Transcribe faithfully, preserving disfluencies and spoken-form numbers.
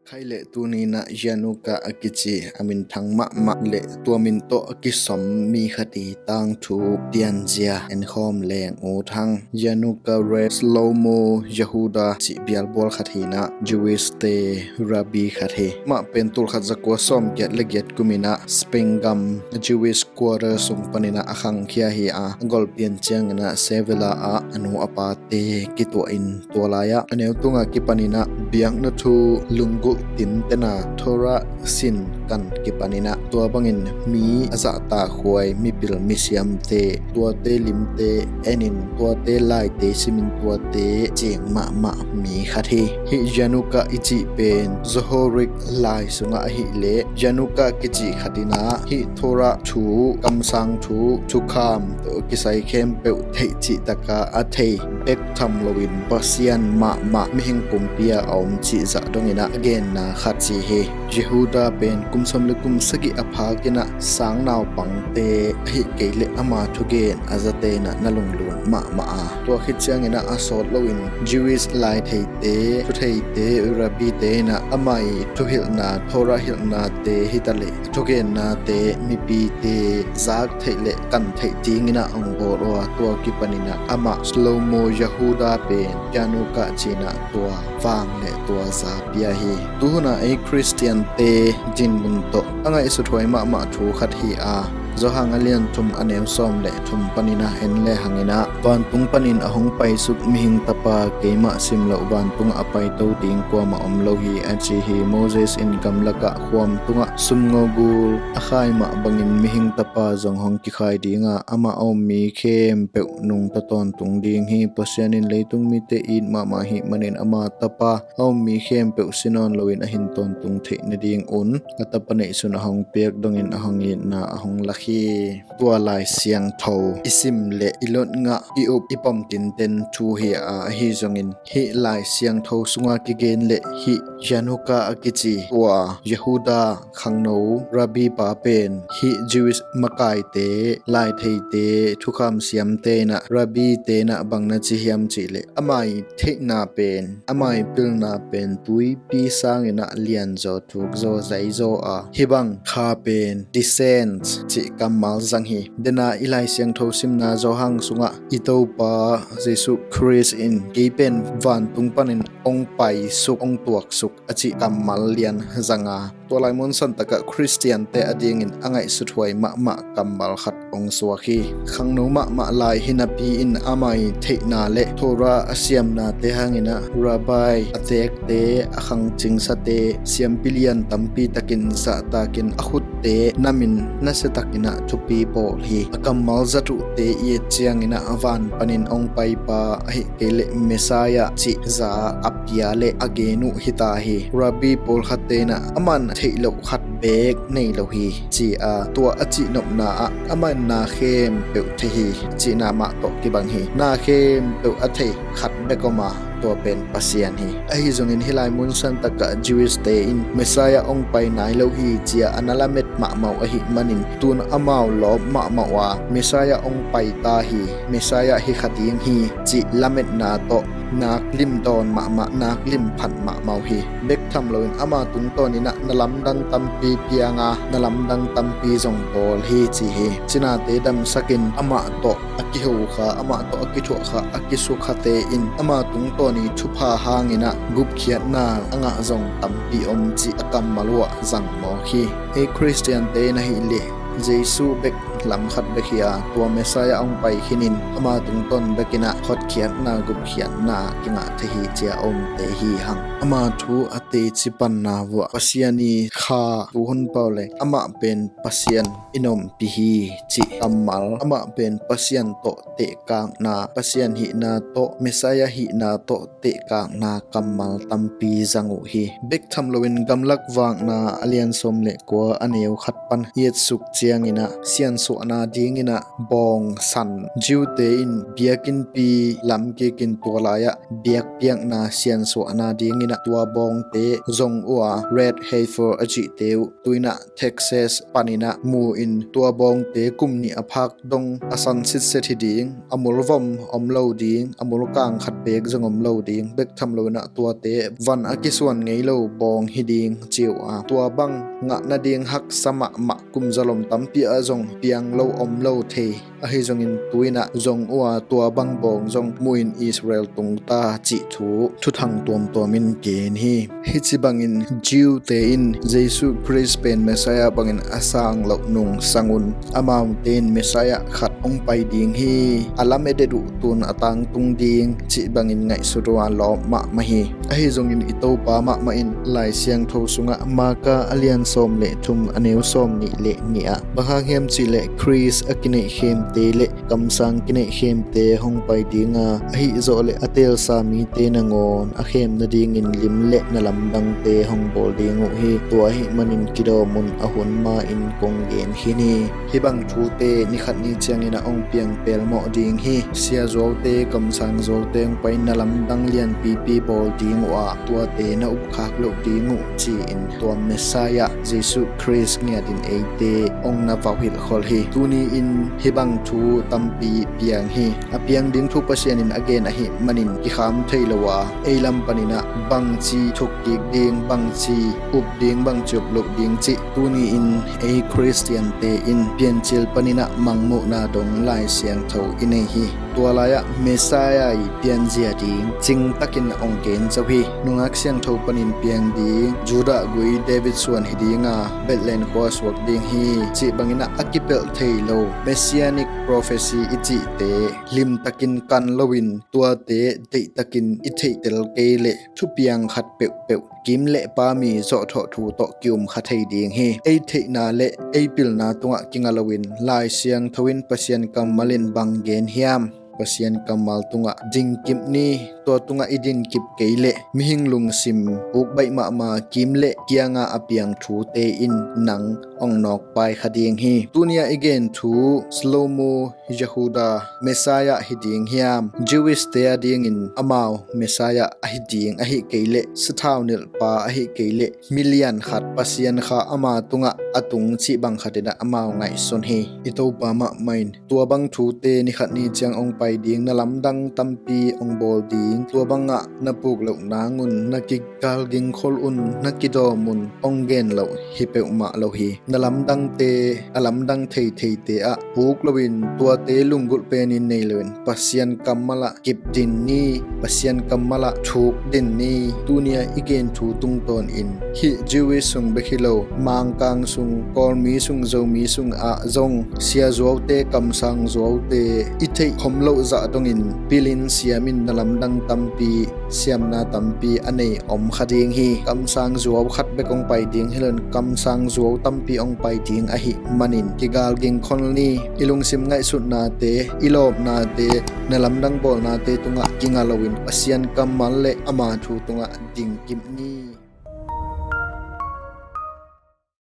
Khai le tuni-in ah Yanuka a kici a minthang mahmah le tua min tawh a kisom mi khat i tangthu pianzia en khawm leng ut hang. Yanuka Red Shlomo Yehuda cih bialbual khat hi-in ah Jewish te rabbi khat hi. Amah pen tulkhat zakua sawmgiat le giat kum in ah Spain gam Jewish quarter sung panin ah a khangkhia hi a, a golpian ciangin ah Sevilla ah a nu a pate kituah in tua lai-ah a neu tungah kipanin ah biakna thu lunggulh tintena Torah sin kan kipanin ah tua bangin mi a zahtakhuai mipil misiamte, tuate limte enin tuate laite simin tuate ciing mahmah mi khat hi. Hih Yanuka i cih pen Zoharic lai sungah ahih leh Yanuka kici khat in ah hih Torah thu, kamsang thu, thukham tawh kisai khempeuh theih cihtakah a thei bek tham loin Pasian mahmah mihing pumpi a om cih zah dongin ah a genna khat ci hi. Yehuda pen kum sawm le kum sagih a phakin ah sang naupangte ahih kei leh ama thugen a zate in ah na lunglun mahmah a, tua khit ciangin ah a sawt loin Jewish laitheite, thutheite, rabbite in ah ama i thuhilhna, Torah hilhnate hitaleh thugennate mipite zak theih le kan theih dingin ah hong bawl uh a, tua kipanin ah amah Shlomo Yehuda pen Yanuka ci-in ah tua vang le tua za pia hi. Tuhun ah ei Khristiante dinmun tawh a ngaihsuthuai mahmah thu khat hi a, Johan a lian thum a neu sawm le thum panin ah en le hangin ah vantung panin a hong paisuk mihing tapa keimah simloh vantungah a paito ding kuamah om lo hi a ci hi. Moses in gamlakah khuam tungah sumngo gul a khai mah bangin mihing tapa zong hong kikhai ding a, amah a um mi khempeuh nungta tawntung ding hi. Pasian in leitung mite it mahmah ahih manin ama tapa a um mi khempeuh si nawn loin a hin tawntung theih nadingun a tapa neihsun a hong piak dongin a hong itna a hong lak hi. Tua Lai Siangtho i sim le i lotngah i up i pom tinten thu hi a, ahi zongin hih Lai Siangtho sunga kigen le hih Yanuka a kici tua Yehuda khangno rabbi pa pen hih Jewish makaite, laitheite, thukham siamte in ah rabbite in ah bang na ci hiam cih leh ama i theihna pen, ama i pilna pen tuipi sangin ah lianzaw, thukzaw, zaizaw a, hih bang kha pen descent cih kammal zang hi. Dena i Lai Siangtho simna Johan sungah i Topa Jesuh Khrist in kei pen vantung panin hong paisuk, hong tuaksuk a cih kammal lian zang a, tua lai mun santakah Khristiante adingin a ngaihsuthuai mahmah kammal khat hong suak hi. Khangno mahmah lai hi napi-in ama i theihna le Torah a siamnate hangin ah rabbi a tekte, a khangcingsate, siampi lian tampi takin zahtakin a khutte namin nasiatakin ah thupi bawl hi. A kammal zat uhte i et ciangin ah a van panin hong paipa ahih kei leh Messiah cih za a pia le a gen uh hi ta hi. Rabbi pawlkhatte in ah aman a theih loh khat beek nei lo hi ci a, tua a cihnopna ah aman na khempeuh thei hi cihna mah tawh kibang hi. Na khempeuh a thei khat bek om a, tua pen Pasian hi. Ahi zongin hih lai mun santakah Jewish te in Messiah hong pai nai lo hi ci a a na lamet mahmah uh ahih manin tun amau lawp mahmah uh a, Messiah hong pai ta hi, Messiah hi kha ding hi cih lametna tawh nak lim dawn mahmah, nak lim phat mahmah uh hi. Bek tham loin ama tungtawnin ah na lamdang tampi piang a, na lamdang tampi zong bawl hi ci hi. Cinate damsakin amah tawh a kihokha, amah tawh a kithuahkha, a kisukhate in ama tungtawn i thupha hangin ah gupkhiatna a ngah zong tampi om cih a kammal uh ah zang mawk hi. Ei Khristiante in ahih leh Jesuh bek lam khat bek hi a, tua Messiah hong pai khinin ama tungtawn bekin ah hotkhiatna, gupkhiatna kingah thei hi ci a omte hi hang. Ama thu a teci panna uh ah Pasian i kha tuhun pau le amah pen Pasian i nawmpi hi cih kammal, amah pen Pasian tawh tehkakna, Pasian hihna tawh, Messiah hihna tawh tehkakna kammal tampi zang uh hi. Bek tham loin Gamlak Vakna a lian sawm le kua a neu khat pan i etsuk ciangin ah siansuahna dingin ah bawngsan, Jew-te in biakinnpi lamkikin tua lai-ah biakpiakna siansuahna dingin ah tua bawngte zong uh a, red heifer a cihte uh, tu-in ah Texas panin ah mu-in tua bawngte kum nih a phak dong a san sitset hi ding, a mulvom om lo ding, a mulkang khat beek zong om lo ding, bek tham loinah tuate van a kisuan ngei lo bawng hi ding ci uh a, tua bang ngah nading haksa mahmah kum zalom tampi ah zong piang lo om lo thei. Ahi zongin tuinah zong uh a, tua bang bawng zong muhin Israel tungta cih thu thuthang tuamtuam in gen hi. Hih ci bangin Jew te in Jesu Khrist pen Messiah bangin a sang loh nung sangun amaute in Messiah khat hong pai ding hi. A lamedet uh tun a tangtung ding cih bangin ngaihsut uh a lawp mahmah hi. Ahi zongin i Topa mahmah in Lai Siangtho sungah Marka a lian sawm le thum a neu sawm nih le nih ah bang hang hiam cihleh Khrist a kineihkhemte le kamsang kineihkhemte hong pai dinga, ahi zawh le a teelsa mite nangawn a khem nadingin lim le na lamdangte hong bawl ding uh hi. Tua ahih manin kidawm un, a hun ma-in kong gen khin hi. Hih bang thute nikhat ni ciangin a hong piang pelmawh ding hi. Sia zuaute, kamsang zuaute hong pai-in na lamdang lianpipi bawl ding uh a, tuate na upkhak loh ding uh ci-in tua Messiah Jesu Khrist ngiatin eite hong na vauhilh khol hi. Tuni-in hih bang thu tampi piang hi. A piang ding thu Pasian in a gen ahih manin kikham thei lo a, ei lam paninah bangci thukkik ding, bangci up ding, bangci up loh ding cih tuni-in ei Khristiante in Piancil paninah mangmuhna dong Lai Siangtho i nei hi. Tua lai-ah Messiah i pianzia ding cingtakin a hong gen zo hi. Nungak Siangtho panin piang ding Judah gui David suan hi dinga, Bethlehem khua suak ding hi cih banginah a kipelh thei lo Messianic prophecy i cihte limtakin kan loin tuate deihtakin i theihtel kei leh thupiang khat peuhpeuh kim le pa mi zawhthawh thu tawh ki-um kha thei ding hi. Ei theihna le ei pilna tungah kinga loin Lai Siangtho in Pasian kammal in bang gen hiam? Pasian kammal tungah dingkip ni. Tua tungah i dinkip kei leh mihing lungsim puk baih mahmah kim le kianga a piang thute in nang hong nawkpai kha ding hi. Tuni-a i gen thu Shlomo Yehuda Messiah hi ding hiam? Jewish te adingin amau Messiah ahi ding ahih kei leh sathau nilhpa ahih kei leh milian khat Pasian kha ama tungah a tung cih bang khatinah amau ngaihsun hi. I Topa mahmah in tua bang thute nikhat ni ciang hong pai ding, na lamdang tampi hong bawl ding, tua bangah na puk loh nangun na kigal gingkhol un, na kidawm un, hong gen loh hi peuhmah lo hi. Na lamdangte a lamdang theitheite ah puk loin tuate lunggulh penin nei loin Pasian kammal ah kip din ni. Pasian kammal ah thuk din ni. Tuni-a i gen thu tungtawnin hih Jewish sung bek hi lo, Mangkang sung, Kawlmi sung, Zomi sung ah zong sia zuaute, kamsang zuaute i theih khom loh zah dongin pilin siamin na lamdang tampi, siamna tampi a nei om kha ding hi. Kamsang zuau khat bek hong pai ding hi loin kamsang zuau tampi hong pai ding ahih manin kigal gingkhol ni. I lungsim ngaihsutnate, i lawpnate, na lamdang bawlnate tungah kinga loin Pasian kammal le ama thu tungah dingkip ni.